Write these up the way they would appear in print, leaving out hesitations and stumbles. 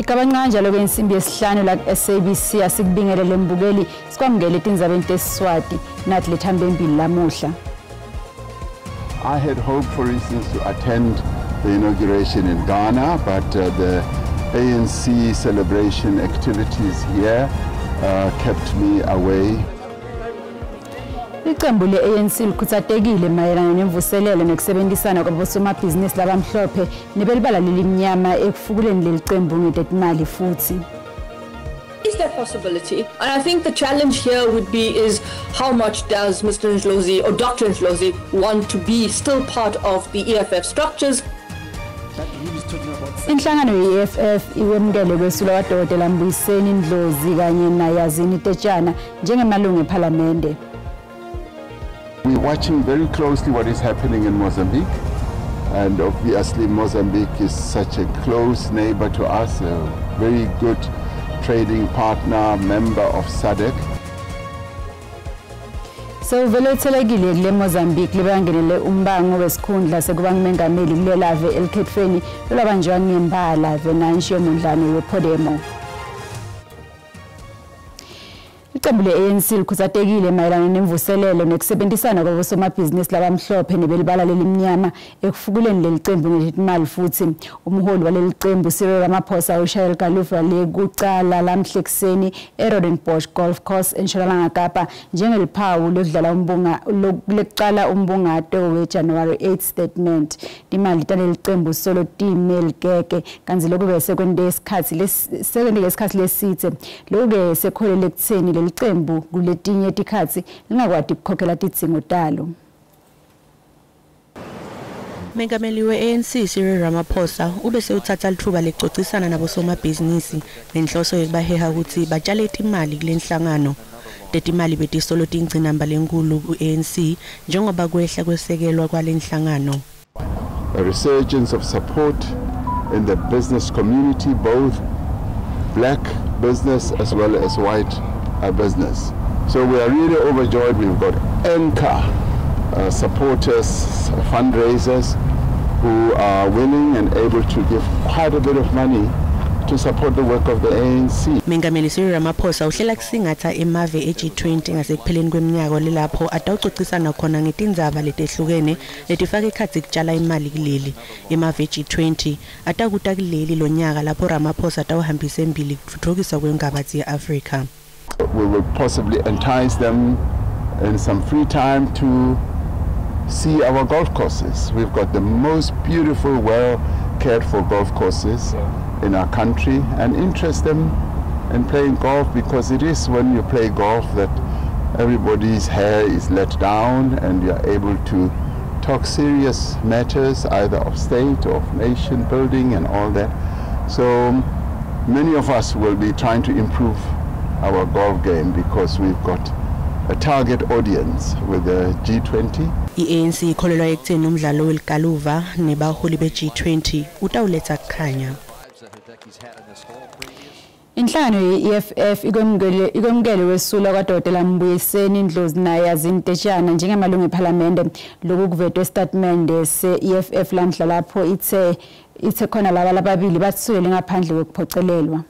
Igaba kanjalo ke insimbi yesihlanu la ku-SABC. Asikubingelele mbukeli, sikwamukele etindzabeni tesiswati nathi lethambe embili lamuhla. I had hoped, for instance, to attend the inauguration in Ghana, but the ANC celebration activities here kept me away. Iqembu le-ANC likhuthatekile mayelana nemvuselelo nekusebenzisana kwabosomabhizinisi labamhlophe nebelibala lelimnyama ekufukuleni leli qembu ngetetimali futhi. Is that possibility? And I think the challenge here would be is how much does Mr. Ndlozi or Dr. Ndlozi want to be still part of the EFF structures? Inhlangano ye-EFF iwemukele kwesula kwaDokotela Mbuyiseni Ndlozi kanye naYazini Tetshana njengemalungu ephalamende. We're watching very closely what is happening in Mozambique, and obviously Mozambique is such a close neighbor to us, a very good trading partner, member of SADC. Sewuvele uthelekile kule Mozambique libangenele umbango wesikhundla sekuba ngumengameli kulelave elikhethweni lolwabanjwa ngembala Venancio Mondlane wePodemo. Iqembu le-ANC likhuthatekile mayelana nemvuselelo nekusebenzisana kwabosomabhizinisi labamhlophe nebelibala lelimnyama ekufukuleni leli qembu ngetimali futhi. Umholi waleli qembu Cyril Ramaphosa ushayela galufa lekucala lamhla ekuseni eRodenbosch Golf Course eNtshonalanga Kapa njengeliphawu lokudlala umbunga lekucala umbungato weJanuary 8 statement. Imali taleli qembu solo timelikeke kanti lokhu bese kwente isikhathi sekwente isikhathi lesithe. Lokhu-ke sekholele ekutheni leli qembu kuletinye tikhatsi lingakwati ukukhokhela tidzingo talo. Mengameli we-ANC Cyril Ramaphosa ube sewuthatha lithuba lekucocisana nabosomabhizinisi nenhloso yokubaheha ukuthi batshale imali kule nhlangano. Tetimali betisolo tingcinamba lenkulu ku-ANC njengoba kwehla kwesekelwa kwale nhlangano. A resurgence of support in the business community, both black business as well as white business. So we are really overjoyed. We've got anchor supporters, fundraisers who are willing and able to give quite a bit of money to support the work of the ANC. Mengameli Cyril Ramaphosa uhlela kusingatha emave e-G20 ngasekupheleni kweminyaka lelapho atawucocisana khona ngetindzaba letehlukene letifaka ekhatsi kutshala imali kuleli. Emave e-G20 atakuta kuleli lonyaka lapho Ramaphosa atawuhambisa embili kutfutfukiswa kwengabatsi ye-Afrika. We will possibly entice them in some free time to see our golf courses. We've got the most beautiful, well cared for golf courses in our country, and interest them in playing golf, because it is when you play golf that everybody's hair is let down and you are able to talk serious matters, either of state or of nation building and all that. So many of us will be trying to improve our golf game because we've got a target audience with the G20. I-ANC ikholelwa ekutheni umdlalo weligaluva nebaholi be-G20 utawuletha kukhanya. Inhlangano ye-EFF ikwemukele wesula kwaDokotela Mbuyiseni Ndlozi naYazini Tetshana njengemalungu ephalamende. Lokhu kuvetwe esitatimende se-EFF lamhla lapho ithe khona laba lababili bathulele ngaphandle kwekuphocelelwa.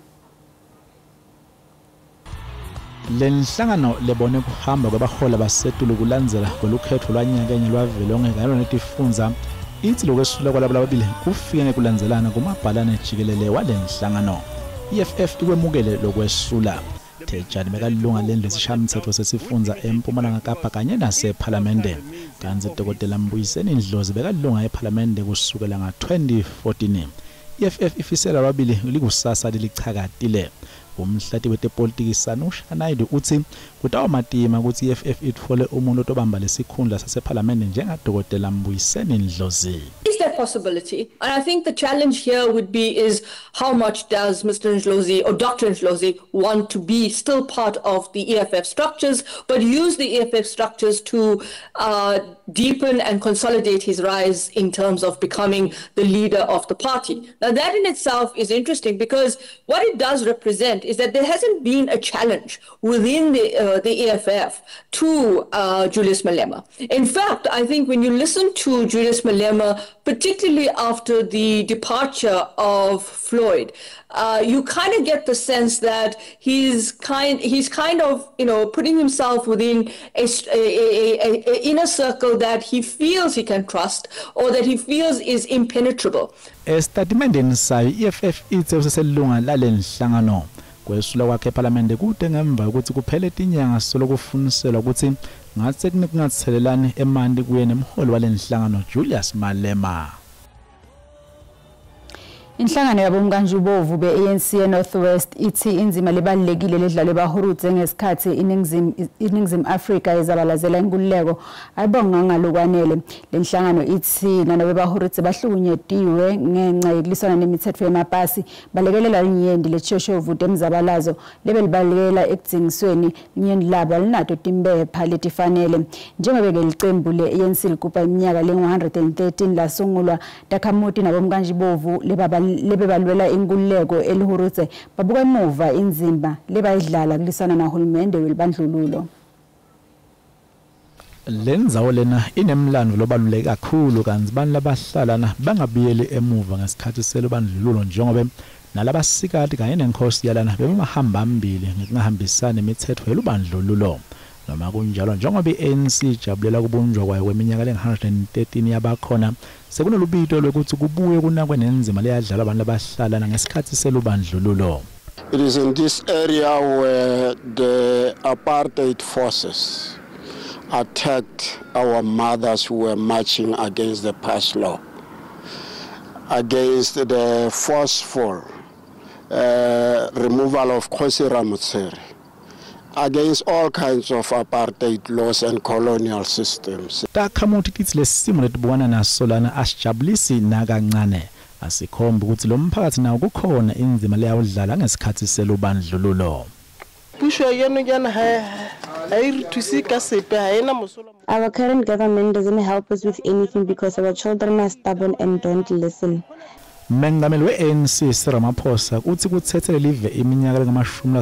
Le nhlangano lebone kuhamba kwabahola basetulu kulandzela kwelukhetfo lwanyakenye lwavelonkhe kanye netifundza itsi lokwesula kwalabo lababili kufike ngekulandzelana kumabhalane jikelele wale nhlangano. EFF ikwemukele lokwesula. Tejani bekalilunga lendlu yesishayamthetho sesifundza eMpumalanga Kapa kanye nasephalamende, kantsi Dr. Mbuyiseni Ndlozi bekalilunga ephalamende kusukela nga-2014. EFF ifisela lababili likusasa lelichakatile. Umhlati wetepolitiki Sanusha Naidu utsi kutawumatima kutsi EFF itfole umuntu otobamba lesikhundla sasephalamende njengadokotela Mbuyiseni Ndlozi. Is that possibility? And I think the challenge here would be is how much does Mr. Ndlozi or Dr. Ndlozi want to be still part of the EFF structures, but use the EFF structures to deepen and consolidate his rise in terms of becoming the leader of the party. Now that in itself is interesting because what it does represent extent is that there hasn't been a challenge within the EFF to Julius Malema. In fact, I think when you listen to Julius Malema, particularly after the departure of Floyd, you kind of get the sense that he's kind of, you know, putting himself within a inner circle that he feels he can trust or that he feels is impenetrable. Estatimendeni sayo EFF ithe useselunga lalenhlangano kwesula kwakhe eParliament kude ngemva ukuthi kuphele tinyanga solokufuniselwa ukuthi ngathi kungathelelani emanti kuye nemholi walenhlangano Julius Malema. Inhlangano yabomkanjubovu be-ANC eNorth West ithi inzima lebalulekile ledlalwe bahurutse ngesikhathi iNingizimu Afrika ezabalazela inkululeko ayibonga ngalokwanele. Lenhlangano ithi nanobe bahurutse bahlukunyetiwe ngenxa yokulisana nemithetho yemapasi balekelela inyendi leshoshovu emzabalazo lebelibalekela ekudzingisweni inyendi labo alinato timpepha letifanele. Njengoba ke licembu le-ANC ligubha iminyaka lengu-113 lasungulwa takhamuti nabomkanjubovu lebebalwela inkululeko elihurutse babuka emuva inzimba lebayidlala kulisana nahulumende welibandlululo. Lendzawo lena inemlando lobaluleke kakhulu kanti bantu labahlalana bangabiyeli emuva ngesikhathi selubandlululo njengoba nalabasikati kanye nenkosi yalana bebahamba mbili ngokungahambisani nemithetho yelubandlululo. Noma kunjalo njengoba iANC ijabulela kubunjwa kwayo kweminyaka le-113 yabakhona sekunolubito lwekuthi kubuye kunakwe nenzima leyadlalwa abantu abahlalana ngesikhathi selubandlululo. It is in this area where the apartheid forces attacked our mothers who were marching against the pass law, against the forceful removal of Kgosi Ramotshere, against all kinds of apartheid laws and colonial systems. Takhamuti kitsi lesimo letibukana naso lana asijabulisi nakancane asikhombi ukuthi lo mphakathi nawo kukhona inzima leyawudlala ngesikhathi selubandlululo. Our current government doesn't help us with anything because our children are stubborn and don't listen. Mengameli we-ANC Cyril Ramaphosa uthi kuthethele live iminyaka lengamashumi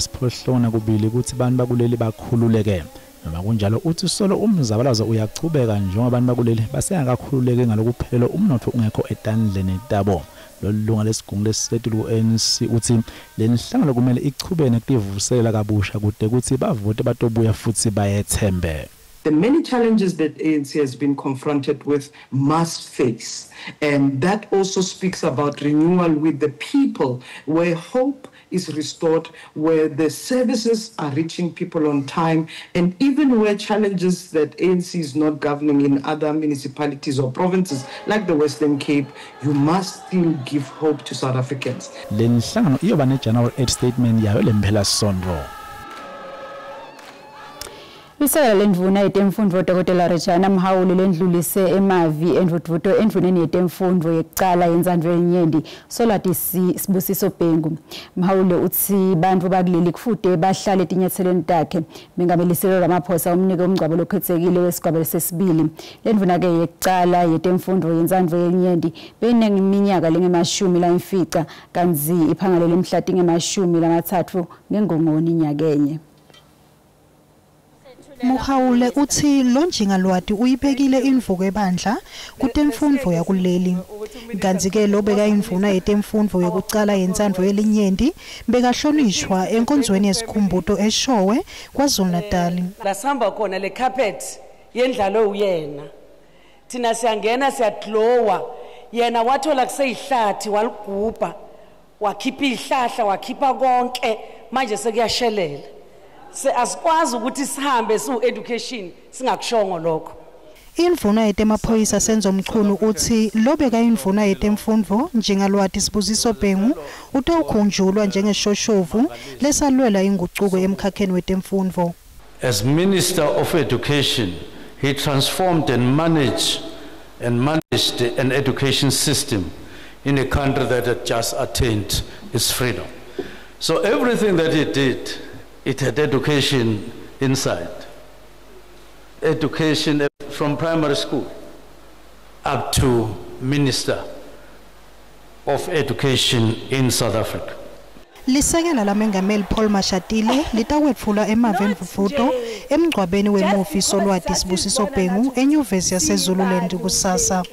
ukuthi bantu bakuleli bakhululeke. Noma kunjalo uthi solo umzabalazo uyachubeka njengoba abantu bakuleli basengakakhululeki ngalokuphelele umnotho ungekho etandleni tabo. Lolu lunga lesigungu lesisetulu ku-ANC uthi le nhlangano kumele ichubeke nekutivusela kabusha kude ukuthi bavote batobuya futhi bayethembe. The many challenges that ANC has been confronted with must face. And that also speaks about renewal with the people, where hope is restored, where the services are reaching people on time, and even where challenges that ANC is not governing in other municipalities or provinces, like the Western Cape, you must still give hope to South Africans. Le nhlangano iyoba ne-General 8 statement yayo lemphela-sonto. Lisekela lendvuna yetemfundvo Dr. Regina Mhaule lendlulise emavi endvudvuto endvuneni yetemfundvo yekucala yentsandvo yenyenti Solwati Sibusiso Bhengu. Mhaule utsi bantfu bakuleli kufude bahlale etinyatselweni takhe. Mengameli Cyril Ramaphosa umnike umngcwabo lokhetsekile wesigaba sesibili. Lendvuna ke yekucala yetemfundvo yentsandvo yenyenti beyineminyaka lengama-50 kantsi iphangalele mhla tinge-30 ngengongoni nyakenye. Mhaule uthi lonjingalwati uyibekile invuko ebandla kutemfundvo yakuleli. Kanti-ke lo beka indvuna yetemfundvo yekucala yentsandvo yelinyenti bekahlonishwa enkonzweni yesikhumbuto eShowe KwaZulu-Natal. La sihamba khona le carpet yendlalo uyena. Thina siyangena siyaglowa. Yena wathola kuseyihlathi waligubha wakhipha ihlahla wakhipha konke manje sekuyashelela. Asikwazi ukuthi sihambe siwu education singakushongo lokho. Indvuna yetemaphoyisa Senzo Mchunu uthi lobeka indvuna yetemfundvo njengalwati Sibusiso Bhengu utawukhunjulwa njengeshoshovu lesalwela ingucuko emkhakheni wetemfundvo. As Minister of Education, he transformed and managed an education system in a country that had just attained its freedom. So everything that he did, it had education inside. Education from primary school up to Minister of Education in South Africa. Lisekela lamengameli Paul Mashatile litakwetfula emave emvuvuto emngcwabeni wemufi Solwati Sibusiso Bhengu eNyuvesi yaseZululand kusasa.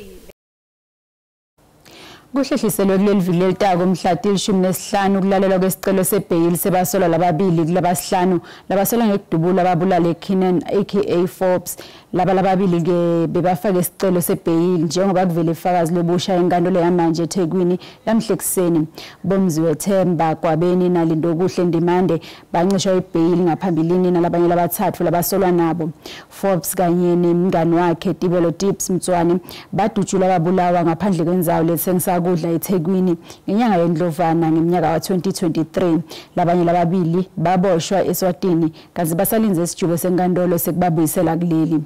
Kuhlehliselwe kuleli viki lelitako mhla 15 ukulalelwa kwesicelo sebheyili sebasolwa lababili kulabasihlanu labasolwa ngekudubula ababulale Keenan aka Forbes. Laba lababili ke bebafake isicelo sebheyili njengoba kuvele ifakazi lobusha enkantolo yamanje eThekwini lamhla ekuseni. Bomziwe Themba Gwabeni naLindokuhle Ndimande bancishwa ibheyili ngaphambilini nalabanye labathathu labasolwa nabo. Forbes kanye nemngani wakhe Tibelo Tips Mtswane badutshulwa babulawa ngaphandle kwendzawo letsengisa kudla eThekwini ngenyanga yeNdlovana ngeminyaka wa-2023. Labanye lababili baboshwa eSwatini kanti basalindze isijubo senkantolo sekubabuyisela kuleli.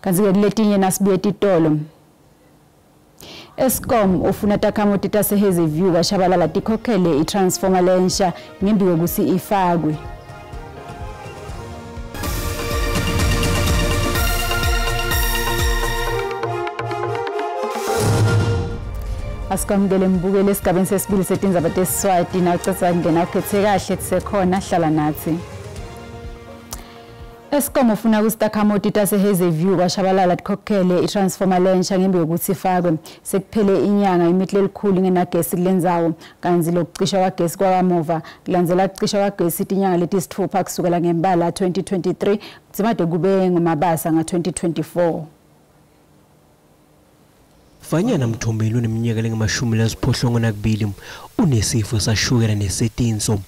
Kanti-ke kuletinye nasibuye titolo. Eskom ufuna takhamuti taseHazyview kaShabalala tikhokhele itransformer lensha ngembi kokuthi ifakwe. Asikwamukele mbukeli esigabeni sesibili setindzaba teSiswati nawucedza kungena ukhethe kahle kusekhona hlala nathi. Eskom ufuna ukuthi takhamuti taseHazyview kwaShabalala tikhokhele itransformer lensha ngembi kokuthi ifakwe. Sekuphele inyanga imithi lelikhulu ingenagesi kulendzawo kanti lokucisha kwagesi kwakamuva kulandzela kucisha kwagesi tinyanga letisitfupha kusukela ngembala 2023 kudzimade kube ngumabasa nga-2024. Fanyana Mthombeni uneminyaka lengamashumi unesifo sashukela nesetinso.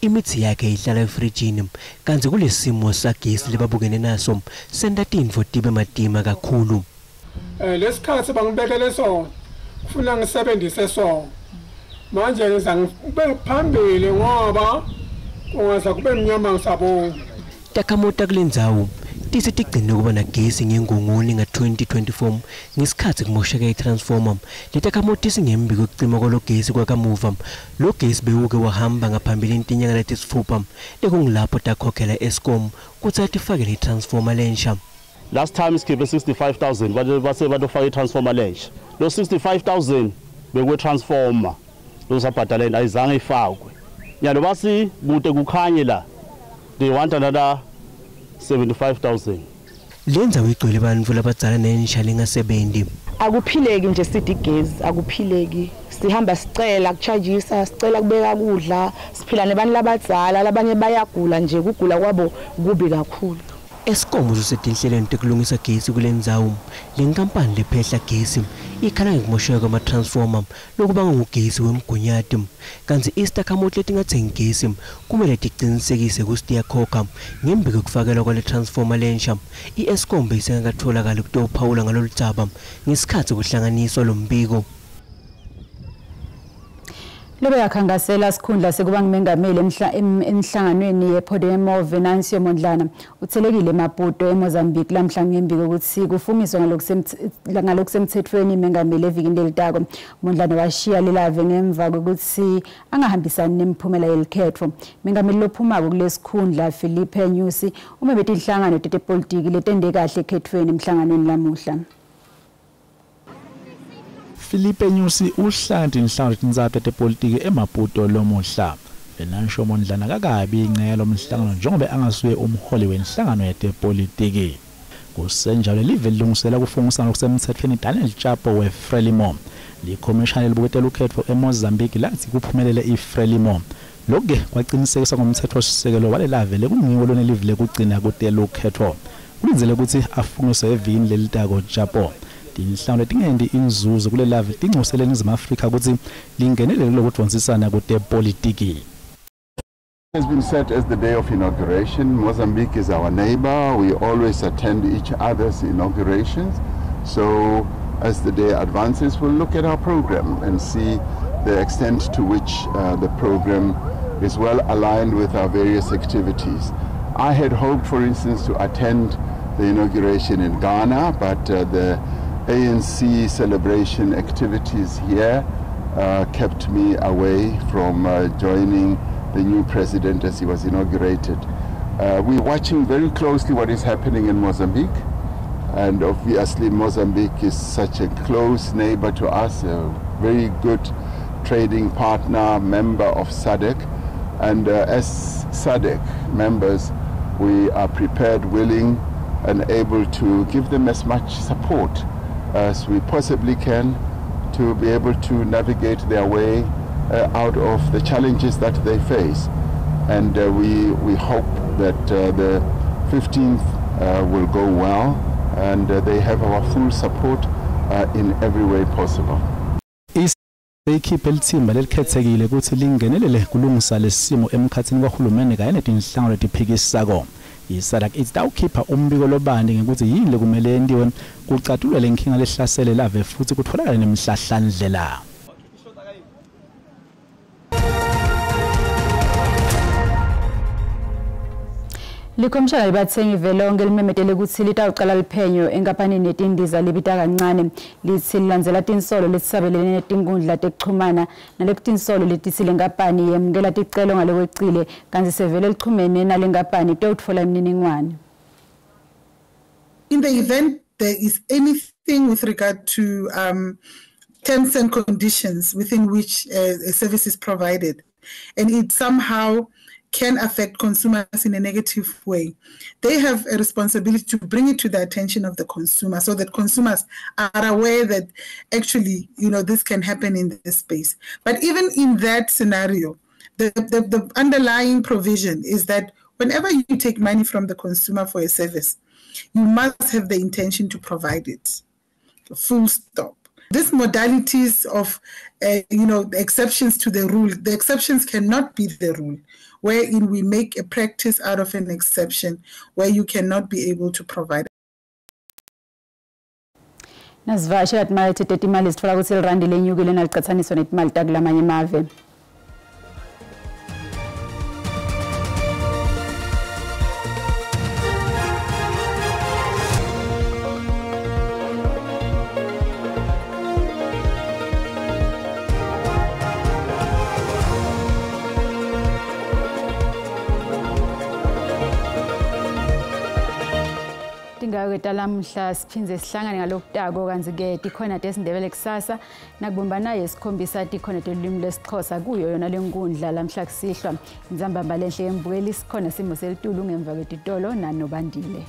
Imithi yakhe ihlala efrijini kanti kulesimo sagesi lebabukene naso senta tintfo tibe matima kakhulu. Lesikhathi bangibekele sona kufuna ngisebenzise sona. Manje ngiza ngibe phambili ngoba kungaza kube mnyama ngisabona. Takhamuti kulendzawo tise tigcine kuba nagesi ngengongoni nga-2024 ngesikhathi kumosheka i-transformer. Letakhamuti singembi kwekucima kwalogesi kwakamuva. Lo gesi bewuke wahamba ngaphambilini tinyanga letisitfupha lekungilapho takhokhela Eskom kutsi atifakele i-transformer lensha. Last time sikhiphe 65,000 base batofaka i-transformer lensha. Lo 65,000 bekwe-transformer losabhadaleni ayizange ifakwe. Nyalo basi kute kukhanye la they want another 75,000. Lenza igcwele bantfu labadzala nensha lengasebenzi. Akuphileki nje sithi igezi, akuphileki. Sihamba sicela kuchajisa, sicela kubeka kudla, siphila nebantu labadzala, labanye bayagula nje kugula kwabo kubi kakhulu. Eskom usetinhlelweni tekulungisa gesi kulendzawo. Lenkampani lephehla gesi ikhala ngekumosheka kwama-transformer lokubanga ngugesi wemgunyati. Kanti istakhamuti letingathengi gesi kumele ticinisekise kutsi tiyakhokha ngembi kwekufakelwa kwale transformer lensha. I-Eskom beyisengakatholakali kutophawula ngalolu dzaba ngesikhatsi kuhlanganiswa lo mbiko. Lobe yakhangasela sikhundla sekuba ngumengameli emhlanganweni yePodemo Venancio Mondlane uthelekile eMaputo eMozambique lamhla ngembi kokuthi kufungiswe ngalokusemthethweni imengameli evikini lelitako. Mondlane washiya lelave ngemva kokuthi angahambisani nemiphumela yelikhetfo. Mengameli lophumako kulesikhundla Filipe Nyusi umebete inhlangano tetepolitiki letende kahle ekhethweni emhlanganweni lamuhla. Filipe Nyusi uhlangana inhlangano tindzaba tepolitiki eMaputo lomuhla. Venancio Mondlane akakabi ingxenye lomhlangano njengoba angasuye umholi wenhlangano yetepolitiki. Kusenjalo live lilungisela kufungisa ngokusemthethweni Daniel Chapo weFrelimo. Likhomishana elibuketela ukhetho eMozambique lathi kuphumelele iFrelimo. Lokhu kwaqinisekiswa ngomthethosisekelo walelave lekungiwo lona live lekugcina kutelukhetho. Kulindzeleke ukuthi afungiswe evikini lelitako Chapo. Tinhlangano letingendi inzuzo kulelave tincusele eNingizimu Afrika ukuthi lingenelele kulokudvonsisana kutepolitiki. Has been set as the day of inauguration. Mozambique is our neighbor. We always attend each other's inaugurations. So as the day advances, we'll look at our program and see the extent to which the program is well aligned with our various activities. I had hoped, for instance, to attend the inauguration in Ghana, but the ANC celebration activities here kept me away from joining the new president as he was inaugurated. We're watching very closely what is happening in Mozambique, and obviously Mozambique is such a close neighbor to us, a very good trading partner, member of SADC, and as SADC members, we are prepared, willing, and able to give them as much support as we possibly can to be able to navigate their way out of the challenges that they face. And we hope that the 15th will go well, and they have our full support in every way possible. Ikhiphe lithimba lelikhethekile kutsi lingenelele kulungisa lesimo emkhatsini kwahulumende kanye netinhlangano letiphikisako. I-SADC itawukhipha umbiko lobanti ngekutsi yini lekumele yentiwe kucatulula lenkinga lehlasele lave futsi kutfolakale nemhlahlandlela. Likhomishana libathengi velonke limemetele kutsi litawucala liphenyo enkampanini yetindiza libita kancane litsi lilandzela tinsolo letisabelene netinkundla tekuchumana naletinsolo letitsi lenkampani yemukela ticelo ngalokwecile kantsi sevele lichumene nalenkampani itewutfola imininingwane. In the event there is anything with regard to terms and conditions within which a service is provided, and it somehow can affect consumers in a negative way, they have a responsibility to bring it to the attention of the consumer so that consumers are aware that actually, you know, this can happen in this space. But even in that scenario, the underlying provision is that whenever you take money from the consumer for a service, you must have the intention to provide it. Full stop. These modalities of, you know, the exceptions to the rule, the exceptions cannot be the rule, wherein we make a practice out of an exception where you cannot be able to provide. Nasivakashela timakethe tetimali sitfola kutsi lirandi lenyukile nalicatsaniswa netimali takulamanye emave. Talamuhla siphindze sihlangane ngalokutako kantsi-ke tikhona tesiNdebele kusasa nakubumbana yesikhombisa tikhona telulwimi lwesiXhosa kuyo yona lenkundla lamhla kusihlwa. Inzambamba lenhle yembukeli sikhona simo selitulu ngemva kwetitolo nanobandile.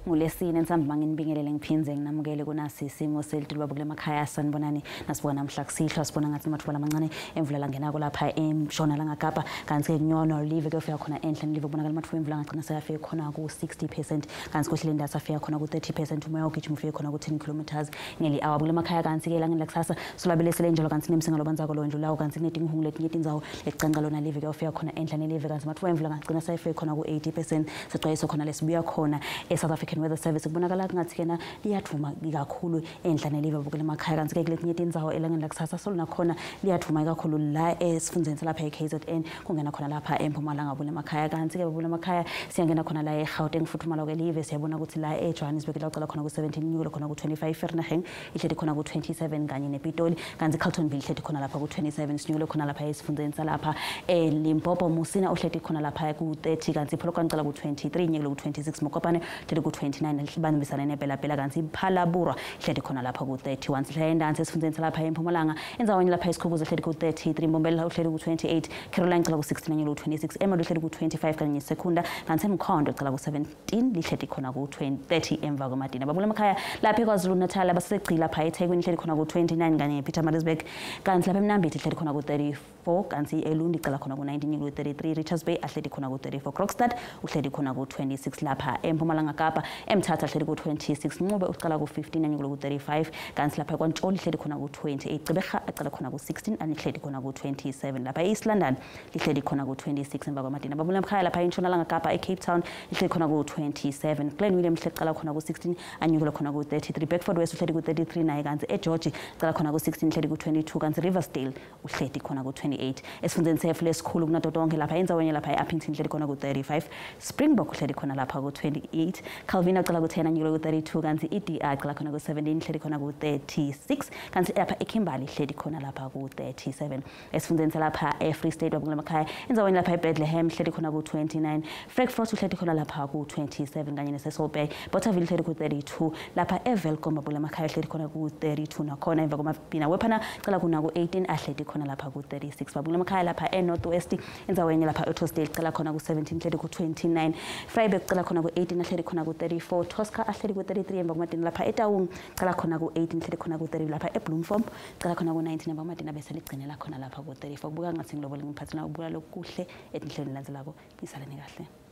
Ngulesine ntsambama nginibingelele ngiphindze nginamukele kunasi isimo selitulu babukele emakhaya sanibonani nasibona namhla kusihlwa sibona ngathi amathuba lamancane emvula langenako lapha eNtshonalanga Kapa kantsi ke kunyono live kuyofika khona enhla live kubonakala amathuba emvula angagcina seyafika khona ku-60% kantsi kwehlile indawo afika khona ku-30% umoya ugijima ufike khona ku-10 kilometers ngeli-hour kule makhaya kantsi ke elangeni lakusasa solwabele selenjalo kantsi nemsinga lobanzako lowendlulawo kantsi kunetinkhungu letinye tindzawo leticanca lona live kuyofika khona enhla nelive kantsi amathuba emvula angagcina seyafika khona ku-80% sicwayiso khona lesibuya khona e-South African Weather Service kubonakala kungathi kena liyadvuma kakhulu enhla nelive bukele emakhaya kantsi ke kuletinye tindzawo elangeni lakusasa solo nakhona liyadvuma kakhulu la esifundzeni salapha e-KZN kungena khona lapha eMpumalanga bule emakhaya kantsi ke bule emakhaya siyangena khona la eGauteng futhumala kwelive siyabona ukuthi la eJohannesburg lawucala khona ku-17 nyukele khona ku-25 Vereeniging ihleti khona ku-27 kanye nePitoli kantsi Carltonville ihleti khona lapha ku-27 sinyukele khona lapha esifundzeni salapha eLimpopo Musina uhleti khona lapha ku-30 kantsi Polokwane cala ku-23 nyukele ku-26 Mokopane uhleti ku-29 bambisane neBelabela kantsi Phalaborwa ihleti khona lapha ku-31 sihlala endansi esifundzeni salapha eMpumalanga endzaweni lapha eSikhukuza uhleti ku-33 Mbombela uhleti ku-28 Caroline cala ku-16 nyukele ku-26 Emali uhleti ku-25 kanye neSekunda kantsi eMkhondo cala ku-17 lihleti khona ku-30 emva kwemadina babula emakhaya lapha eKwaZulu Natal abasegcila lapha eThekwini ihleti khona ku-29 kanye nePietermaritzburg kantsi lapha eMnambithi ihleti khona ku-34 kantsi eLundi icala khona ku-19 nyukele ku-33 Richards Bay ahleti khona ku-34 Krogstad uhleti khona ku-26 lapha eMpumalanga Kapa eMthatha hleli ku-26, Ncube ucala ku-15 anyukele ku-35, kanti lapha kwaNtsholi hleli khona ku-28, Gqeberha acala khona ku-16 anihleli khona ku-27, lapha e-East London lihleli khona ku-26 emva kwamadina. Babula mkhaya lapha eNtshonalanga Kapa eCape Town lihleli khona ku-27, Glen William lihleli cala khona ku-16 anyukele khona ku-33, Bedford West uhleli ku-33 naye, kanti eGeorge cala khona ku-16 uhleli ku-22, kanti Riversdale uhleli khona ku-28. Esifundzeni sefu lesikhulu kunato tonke lapha endzaweni lapha e-Upington uhleli khona ku-35, Springbok uhleli khona lapha ku-28, Calvina ucala ku-10 anyukele ku-32, kanti i-DA cala khona ku-17 ihleli khona ku-36, kanti lapha eKimberley ihleli khona lapha ku-37. Esifundzeni salapha e-Free State babukela emakhaya endzaweni lapha eBethlehem ihleli khona ku-29, Frankfurt uhleli khona lapha ku-27, kanye neseSol Bay. Bothaville ihleli ku-32, lapha eWelkom babukela emakhaya ihleli khona ku-32 nakhona emva kwamabhina wephana cala kuna ku-18 ahleli khona lapha ku-36. Babukela emakhaya lapha e-North West endzaweni lapha eOttoesdale cala khona ku-17 ihleli ku-29, Vryburg cala khona ku-18 ahleli khona ku-34, Tosca ahleli ku-33 emva kwamadina, lapha eTaung cala khona ku-18 ihleli khona ku-30, lapha eBloemfontein cala khona ku-19 emva kwamadina bese ligcinela khona lapha ku-34. Kubuka ngathi ngilobole ngiphathela ukubuka lokuhle etinhlelweni landzelako. Nisaleni kahle.